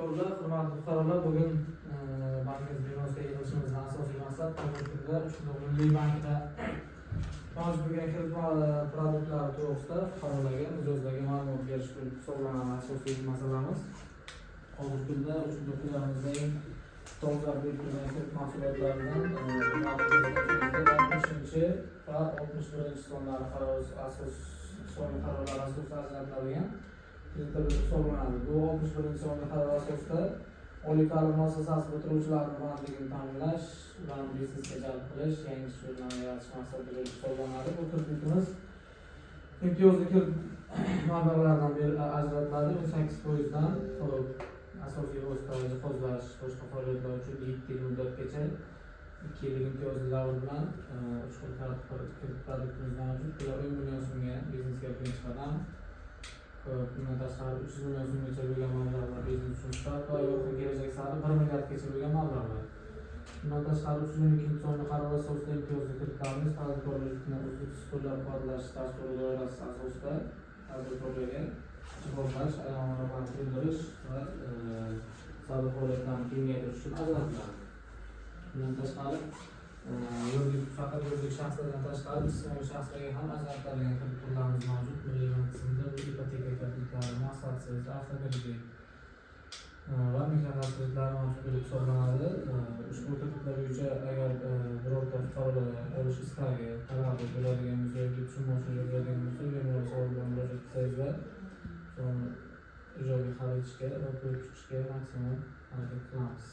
Tadbirkorlar, hurmatli fuqarolar, bugun bankimiz binosida yig'ilishimizdan asosiy maqsad bugungi kunda ushbu Milliy bankda mavjud bo'lgan kredit produktlari to'g'risida fuqarolarga, mijozlarga ma'lumot berish bo'lib hisoblanadi asosiy masalamiz. Hozirgi kunda ushbu filialimizda eng dolzarb bo'lib turgan kredit mahsulotlaridan 60-va 61-sonlari qaror asos sonli qarorlar asosida ajratiladigan kreditlar bo'lib hisoblanadi. Bu 61-sonli qaror asosida oliy ta'lim muassasasi bitiruvchilarini bandligini ta'minlash, ularni biznesga jalb qilish, yangi ish o'rinlarini yaratish maqsadida bo'lib hisoblanadi. Bu kreditimiz imtiyozli kredit mablag'laridan ajratiladi 18 foizdan. Xo'p, asosiy vosita jihozlash, boshqa faoliyatlar uchun 7 yil muddatgacha 2 yillik imtiyozli davr bilan uch xil kredit produktimiz mavjud. Bular 10 million so'mga biznesga birinchi qadam. Xo'p, bundan tashqari 300 million so'mgacha bo'lgan mablag'lar biznes uchun start va yorqin kelajak sari 1 milliardgacha bo'lgan mablag'lar. Bundan tashqari 312-sonli qaror asosida imtiyozli kreditlarimiz tadbirkorlikni uzluksiz qo'llab-quvvatlash dasturi doirasi asosida tadbirkorlarga jihozlash, aylanma to'ldirish va savdo faoliyatlarini kengaytirish uchun ajratiladi. Bundan tashqari yuridik, faqat yuridik shaxslardan tashqari jismoniy shaxslarga ham ajratiladigan kredit turlarimiz mavjud. Milliy bank tizimida bu ipoteka kreditlari, maqsadsiz avtokredit va mikroqarz kreditlari mavjud bo'lib hisoblanadi. Ushbu kreditlar bo'yicha agar birorta fuqarolar olish istagi, talabi bo'ladigan bo'lsa yoki tushunmovchilik bo'ladigan bo'lsa, bemalol savol bilan murojaat qilsangizlar, shuni ijobiy hal etishga va ko'rib chiqishga maksimum harakat qilamiz.